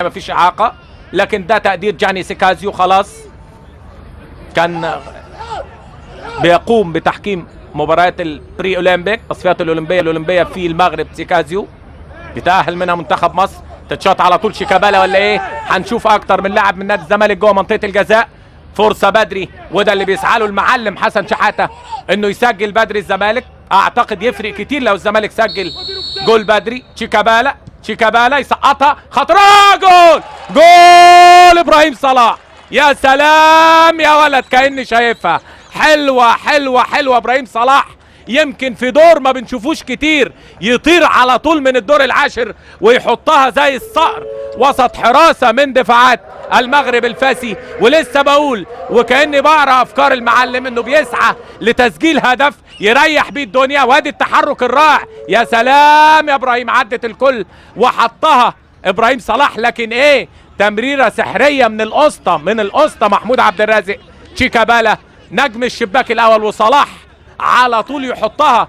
مفيش اعاقه، لكن ده تقدير جاني سيكازيو. خلاص كان بيقوم بتحكيم مباريات البري اولمبيك، تصفيات الاولمبية في المغرب. سيكازيو بيتاهل منها منتخب مصر. تتشاط على طول شيكابالا ولا ايه؟ هنشوف اكتر من لاعب من نادي الزمالك جوه منطقة الجزاء. فرصة بدري، وده اللي بيسعى له المعلم حسن شحاته، انه يسجل بدري الزمالك. اعتقد يفرق كتير لو الزمالك سجل جول بدري. شيكابالا، شيكابالا يسقطها، خطره، جول، جول ابراهيم صلاح. يا سلام يا ولد، كأني شايفها. حلوة حلوة حلوة. ابراهيم صلاح يمكن في دور ما بنشوفوش كتير، يطير على طول من الدور العاشر ويحطها زي الصقر وسط حراسة من دفاعات المغرب الفاسي. ولسه بقول وكأني بقرا افكار المعلم انه بيسعى لتسجيل هدف يريح بيه الدنيا. وادي التحرك الرائع، يا سلام يا ابراهيم، عدت الكل وحطها ابراهيم صلاح. لكن ايه، تمريره سحريه من الاسطى، من الاسطى محمود عبد الرازق. شيكابالا نجم الشباك الاول، وصلاح على طول يحطها.